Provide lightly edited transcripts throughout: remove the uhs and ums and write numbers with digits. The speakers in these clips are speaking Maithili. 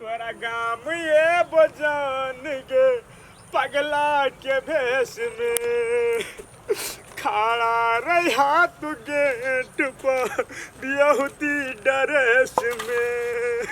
तोरा गाम ये बजान गे पगला के भेष में खड़ा रहा तू गेट पर बियहुती ड्रेस में।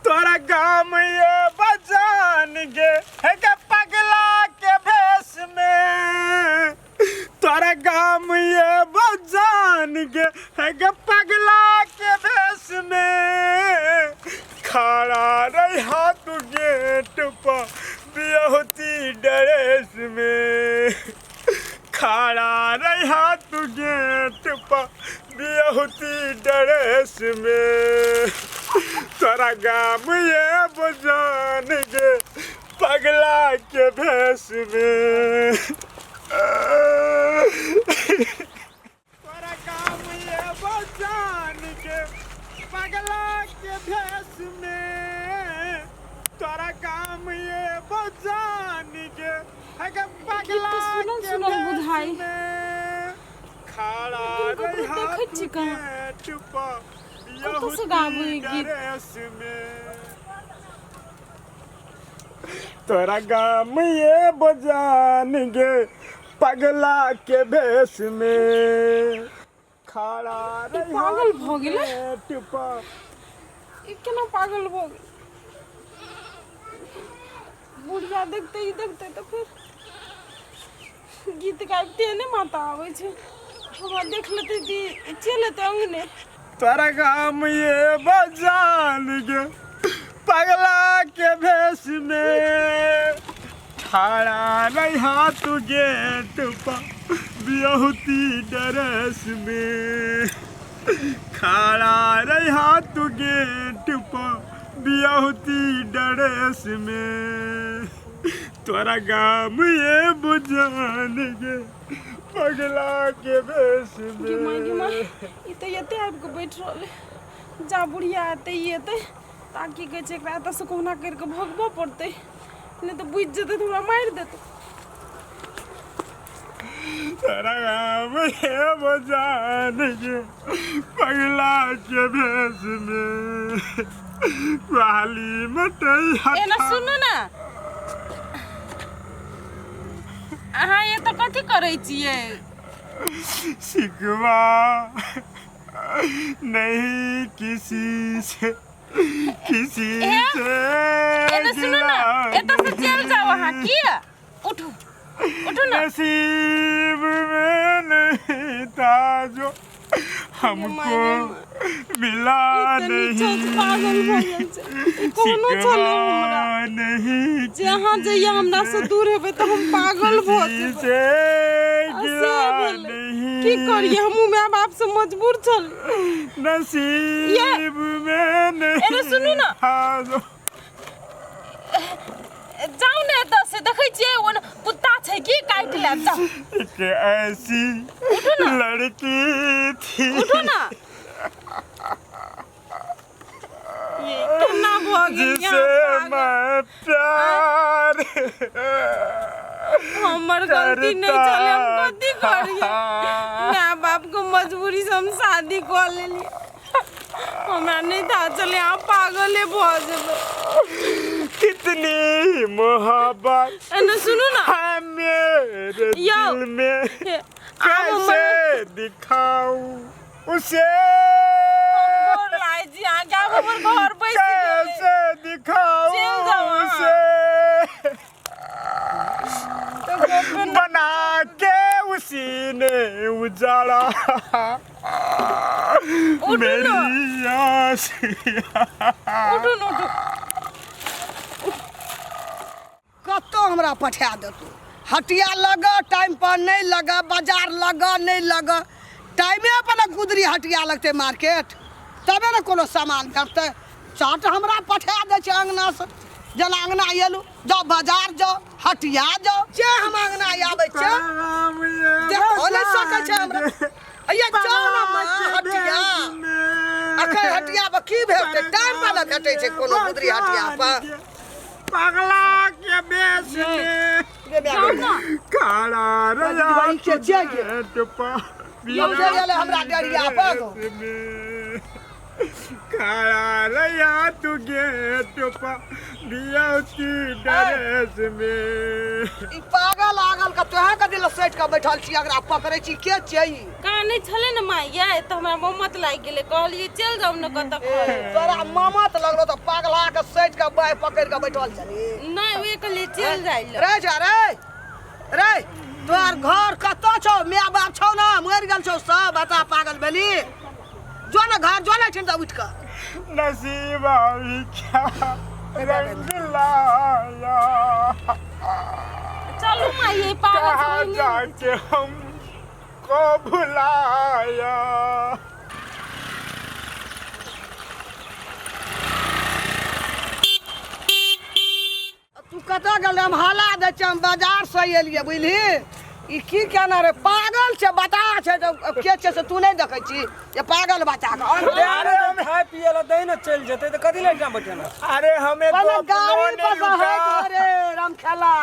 तोरा गाम ये बजान गे हे गे पगला के भेष में। तोरा गाम ये बजान गे हे गे पगला के भेष में खड़ा रहा तू गेट पर बियहुती ड्रेस में। खड़ा रहा तू गेट पर बियहुती ड्रेस में। तोरा गाम ये बजान गे पगला के भेष में। तोरा गाम ये बजान गे पगला के भेष में। तोरा गाम ये बजान गे अगे पगला गीत तऽ सुनल के सुनल भेष बुझाइ। में। खड़ा लेकिन ककरो रहा देखै तू छी कहाँ। गेट पर कतऽसँ गाबै ई गीत? ड्रेस में। तोरा गाम ये बजान गे पगला के भेष में खड़ा ई पागल भऽ गेलै? गेट पर। ई केना पागल भऽ गेलै? बुढ़िया देखते ई देखते तऽ फेर गीत गाबिते नहि माता आबै छै। हमरा देख लेतै तऽ चलि एतै अङ्गने। तोरा गाम ये बजान गे पगला के भेष में खड़ा रहा तू गेट पर बियहुती ड्रेस में। खड़ा रहा तू गेट पर बियहुती ड्रेस में। तोरा गाम ये बजान गे पगला के भेष गे माय गे माय, में। ई तऽ एतै आबि कऽ बैठ रहलै। जा बुढ़िया एतै ई एतै ता की कहै छै एकरा एतऽसँ कहुना करि कऽ भगबऽ पड़तै, नहि तऽ बुझि जेतै तऽ हमरा मारि देतै। तोरा गाम ये बजान गे पगला के भेष में ग्वाली मटई एना सुनू ने, अहाँ एतऽ कथी करै छियै? शिकवा नहीं किसी से किसी ए, से एने सुनू ने, एतऽ से चलि जाउ अहाँ। किया? उठू उठू ने। नसीब में नहीं था जो हमको मिला ई तऽ नीचा नहीं पागल भऽ गेल छै। ई कोनो छलै हमरा शिकवा नहीं जे अहाँ जहिया हमरा से दूर हेबै तऽ हम पागल भऽ किसी जेबै। से आ से गिला भेलै। नहीं। की करियै, हमहूँ माय बाप से मजबूर छली। नसीब में नहीं एने सुनू ना। था जो जाउ ने एतऽ से, देखै छियै ओ कुत्ता छै की काटि लेत। जाउ। एक ऐसी लड़की थी। उठू ना। ये केना भऽ गेल जिसे यहाँ पागल? मैं प्यार हमर गलती नहि छलै, हम कथी करियै? था। माय बाप के मजबूरी से हम शादी कऽ लेलियै। हमरा नहि था छलै अहाँ पागले भऽ जेबै। कितनी मोहब्बत एने सुनू ना। है मेरे यो। दिल में हे, आब हमर कैसे दिखाऊं उसे गोर लागै छी अहाँके, आब हमर घर बैस गेलै। कैसे दिखाऊं चलि जाउ अहाँ। उसे तऽ गप्पे नहि। बना के उसी ने उजाला उठू ना। मेरी आशिया। उठू ने उठू। कतहु हमरा पठा देतौ हटिया लग टाइम पर नहि लग, बाजार लग नहि लग, टाइमे पर ने गुदरी हटिया लगतै मार्केट, तबे ने कोनो सामान भेटतै। चट हमरा पठा दै छै अङ्गनासँ, जेना अङ्गना एलहुँ जाउ बाजार जाउ हटिया जाउ, जे हम अङ्गना आबै छै देखो नहि सकै छै हमरा। अइया जाउ ने माँ हटिया, अखन हटिया पर की भेटतै? टाइम पर ने भेटै छै कोनो गुदरी हटिया पर। पगला के बेस में रे बे गे। काला रजा भाई के जे गे। टुपा यौ जे गेलै हमरा डरिया पर गो। खड़ा रहिया तू गेट पर बियौती ड्रेस में। ई पागल आगल के तोहे के दिल सटि के बैठल छी, अगरा पकड़ै छी के छियै ई? कानै छलै ने माय यै, तऽ हमरा ममत लागि गेलै, कहलियै चलि जाउ ने कतऽ घरे। तोरा ममत लगलो तऽ पागला के सटि के बाँहि पकड़ि के बैठल छली। नहि, उहे कहलियै चलि जाइ लए। रे जा रे रे, तोहर घर कतऽ छौ? माय बाप छौ ने? मरि गेल छौ सब? बता पागल भेली, जो ने घर जो ने ठिन तऽ उठि कऽ। नसीब अभी क्या रंग लाया, चलू माय यै, पागल कहाँ सब ओहिने। जाके हमको भुलाया। तू कतऽ गेल? हम हला दै छियै, हम बाजारसँ एलियै बुझली। ई की केना रे, पागल छै, बता छै तऽ के छै से तू नहि देखै छी जे पागल बच्चा के अरे हम खाय पिए ला दही ने चलि जेतै तऽ कथी लए एहिठाम बैठेना? अरे हमें तो पहिले अपनों गाड़ी ने पर से लूटा, हटि रे रामखेला,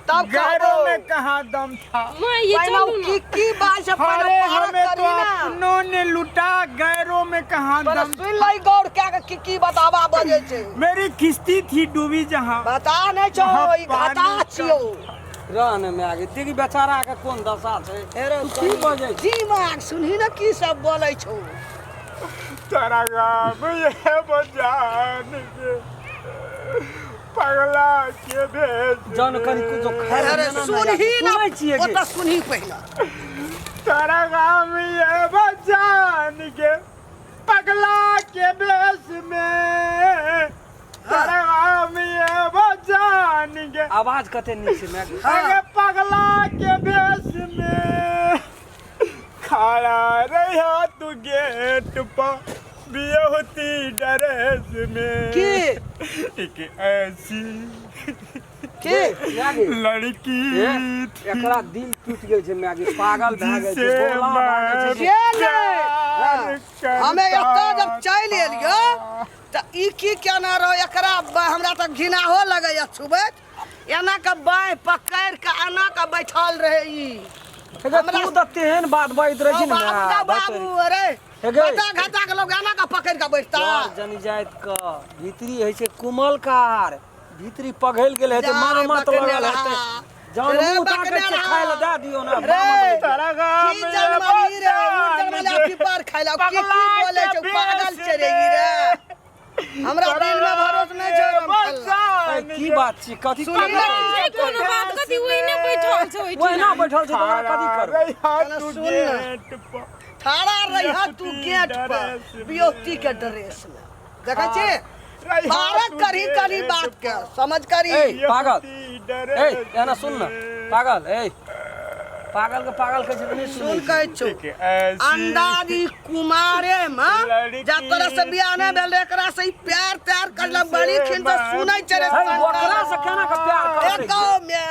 तब गैरों कहबौ। में कहाँ दम था। माय यै, पहिले चलू की ने। की बात छै पहिले अरे पारक हमें तो करी ना। अपनों ने लूटा, गैरों में कहाँ पहिले दम। सुनि लै गौर कए के की की बतावा बजै छै। मेरी किश्ती थी डूबी जहाँ बता नहि छौ, वहाँ ई घाटा पानी छियौ। रह ने माय गे, देखी बेचारा के कोन दशा छै। हेरो तू की बजै छी? दिमाग सुनही ने की सब बोलै छौ। तोरा गाम ये बजान के पगला के भेज जन कनि कुछो खाय अरे लए ना सुनही ना, सुनै छियै गे। ओतऽ सुनही पहिले। तोरा गाम ये बजान के पगला के भेष में, तोरा गाम ये बजान के। आवाज कते नीक छै माय गे। अरे पगला के भेष में खड़ा रहिया तू गेट पर बियहुती ड्रेस में। की एक ऐसी की माय गे, लड़की ए, थी एकरा दिल टूटि गेल छै माय गे, पागल भए गेल छै, जिसे बोला भए गेल छै। मैं के ने? प्यार करता हमे एतऽ जब चलि एलियो था। तऽ ई की केना रहो एकरा, हमरा तऽ घिनाहो लगैया छुबैत, एना के बाँहि पकड़ि के एना के बैठल रहे ई। हे गे, तू तऽ तेहन बात बजैत रहै छी ने बाबू माय, का बात बाबू, अरे हे गे। घाटा घाटा के लोग एना के पकड़ि के बैठता। तोहर जनी जाइत के भीतरी होइ छै कोमल कार, भीतरी पघैल गेल हेतै, जा रे मामत बकने लगल रहा। हेतै। जहन रे मुँह ताकै बकने छै रहा। खाय लए दए दियौ ने। रे। मामत तोरा गाम की ये जनमली रे, उड़ बजान जनमली के पीपर खाइला, की की पगला बोलै के छै, पागल भेष छै रे ई रे। हमरा तोरा दिल में भरोस नहि छै रामखेला। बजान की के बात छी, कथी सुनी कथी ने। नहि कोनो बात, कथी ओहिने बैठल छै ओहिठिना। ओहिना बैठल छै तऽ ओकरा कथी खड़ा करबै? रहिया चलो तू सुन ने। गेट पर ठाड़ा रहिया तू बियहुती गेट पर ड्रेस में। बियहुती के ड्रेस में, देखै छी? रहिया पारक तू करही करी गेट बात के पर समझ करी। ए पागल, बियहुती ए ड्रेस एना सुन ने में। पागल, ए पागल के पागल कहै छै तऽ नहि सुन सुनै छै। कहै छौ, एक ऐसी अंदाज ई कुमारे में लड़की जा तोरा से बियाह नहि भेल रहे, एकरा से ई प्यार त्यार करलक बड़ी खिन तऽ सुनै छै रे है शंकर। ओकरा से केना के प्यार करतै? एगो मे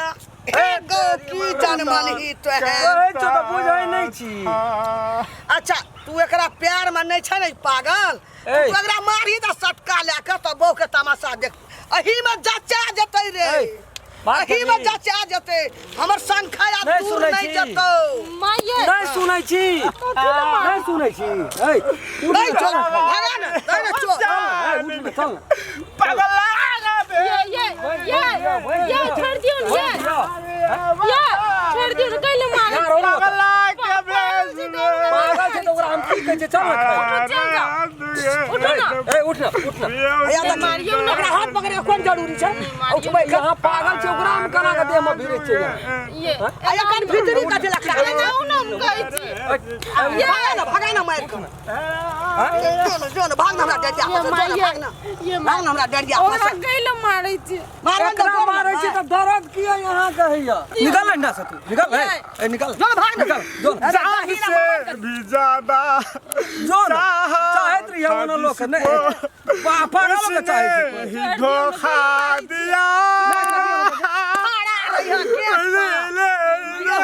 एगो की जनमलही तो है? कहै छौ तऽ बुझै नहि छी। अच्छा तू एकरा प्यार में नहि छै ने पागल, ए। तू एकरा मारही तऽ सटका लए के तऽ बहू के तमाशा देख, एही में जचा जेतै रे, ए, बात एही में करी। जचा जेतै, हमर शंखा आब नहि दूर सुनै नहि छी। जेतौ। माय यै, नहि सुनै छी, नहि सुनै छी। ए उठ नहि ने, चल चल ने, भगा ने, नहि ने चल। ए, उठ ने, चल ने। पगला ये ये ये ये छोड़ दियौ ने ये। ये छोड़ दियौ ने, कैले मारै यार, और पगला के भेष में पागल छै तऽ ओकरा हम की कहै छियै, चल ने खाय। चल जाओ। उठो ना। ए उठ ने, उठ ने। या तऽ मारियौ ने। ओकरा हाथ पकड़े के कोन जरूरी छै? उठबै के यहाँ पागल छै, ओकरा हम केना के देह में भिड़ै छै? ये आ एखन भीतरी कथी लए खाय? जाउ ने, हम कहै छी। भगा ने, भगा ने मारि के। जो ने, जो ने, भाग ने, हमरा डरिया ये पर से, जो माय ने, ये भाग ने। ये भाग ने, हमरा डरिया पर ओकरा से। कैले मारै छी? मारबे ने एकरा तऽ मारै छै तऽ दर्द किया यहाँ के होइया? निकल ना से तू, निकल। ए ए निकल, जो ने, भाग ने। निकल, जो ने। अरे जान दही ना से भी ज्यादा जो ने। चाहा चाहैत रहियै ओना लोक के, नहि पागल के चाहै छै उसने ही धोखा दिया। खड़ा रहिया गेट पर। ले ले लिया।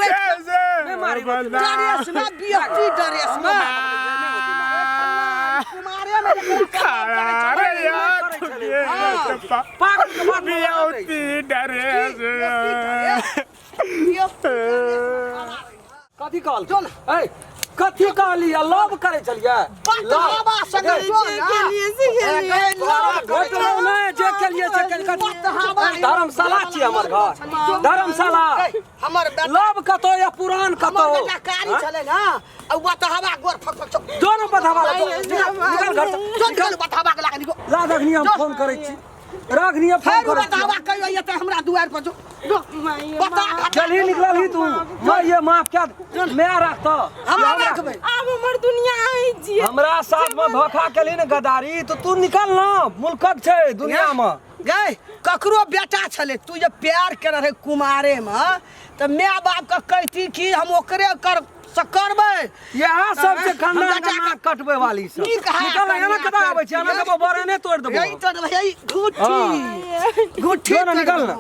कैसे मारी बना खड़ा रहिया तू गेट पर पागल के बात बियहुती ड्रेस में। Yeah. कथी कहल जो ना। ए कथी कहली आ लव करै छलियै बतहवा संगे जो जे ना। केलिए से केलिए। ए, लव करै घोटलो नहि जे केलिए से केलिए बतहवा। धर्मशाला छियै हमर घर धर्मशाला ए, हमर बेटा लव कतौ या पुरान हमर कतौ बेटा कारी छलै ना आ उ बतहवा गोर फक फक छौ। जो न बतहवा ला, जो, निकल निकल घर से जो निकल बतहवा के लागल ला रखनी हम फोन करै छी रखनी हम फोन फेर उ करै छी बतहवा कहियो एतै हमरा दुआरि पर जो जो माय बता चलही निकलल ही तू मैं ये माफ क्या मैं राख तो हमरा राखबै आब हमर दुनिया अहीं छियै हमरा साथ में धोखा केली ने गद्दारी तो तू निकल ना मुल्कक छै दुनिया में गै ककरो बेटा छलै तू जे प्यार केने रहै कुमारेमे तऽ माय बापके कहती कि हम ओकरे कर से करबै इएह सब छै खानदान हमरा के जाके- नाक कटबै वाली सब नीक हाथ निकल एना कनिया कतऽ आबै छै एना करियै। देबो बरे नहि तोड़ि देबो यही तो यही घुट्ठी घुट्ठी जो ना निकल ना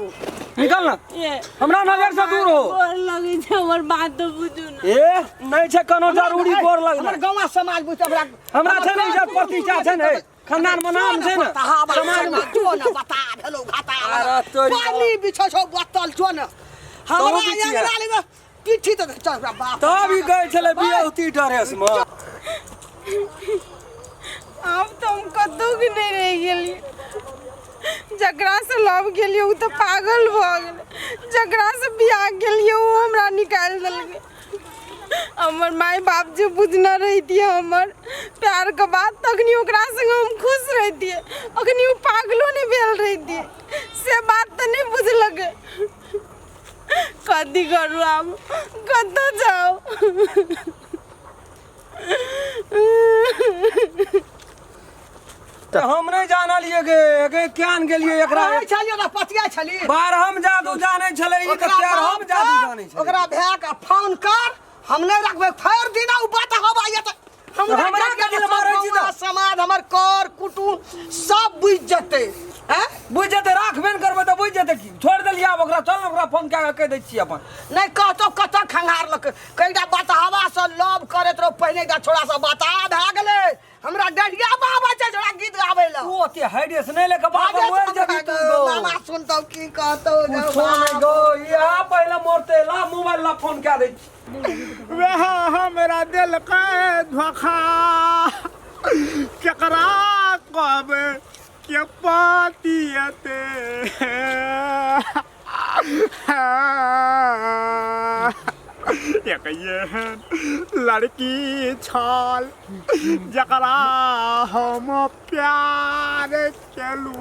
निकल ना ये हमरा नजर से दूर हो गोर लगै छै हमर बात तो बुझू ना ए नहि छै कोनो जरूरी गोर लगना हमर गाँव समाज बुझ हमरा हमरा छै ने इज्जत प्रतिष्ठा छै ने खानदान में नाम छै ने समाज में जो ना बता भेलो घाटा अरे तोरी पानी बिछो छौ बोतल जो ना हमरा तोहू बिछिया। अंगना लेबे पीठी तऽ चल ओकरा बाप तब ई गए छलै बियौती ड्रेस में आब तऽ हम कतहु के नहि रहि गेलियै जकरासँ लव गेलियै ओ तऽ पागल भऽ गेलै जकरासँ बियाह गेलियै ओ हमरा निकालि देलकै हमर माय बाप जे बुझने रहितियै हमर प्यारके बात तखनी ओकरा संगे हम खुश रहितियै अखनी ओ पागलो नहि भेल रहितियै से बात तऽ नहि बुझलकै कथी करू आब कतऽ जाउ तऽ हम नहि जानलियै गे गे क्यान गेलियै एकरा रहै छलियै ओकरा पतिया छली बारहम जादू जानै छलै ई तऽ ओकरा तेरहम बाप जादू के, जानै छलै ओकरा भाय के फोन कर हम नहि रखबै फेर दिना उ बात हवा ये तऽ हमरा हमरा कथी कथी लए मारै छी तऽ? समाज हमर कर कुटुम सब बुझि जेतै हैं बुझि जेतै राखबे ने करबै तऽ बुझि जेतै की छोड़ि देलियै आब ओकरा चल ने ओकरा फोन कए कऽ कहि दै छियै अपन नहि कहतौ कतऽ खंगारलकै कईटा बतहवा से लव करैत रहो पहिने एकटा छोड़ा से बता भए गेलै हमरा डढ़िया बाबा छै छोड़ा गीत गाबै लए तू ओते हाइडेस नहि लेके बाप मरि जेबी तू गो मामा सुनतौ की कहतौ कुछो नहि गो इएह पहिले मरतै ला मोबाइल ला फोन कए दै छी वएह हमरा देलकै धोखा केकरा कहबै के पतियते एक एहन लड़की छल जकरा हम प्यार केलू।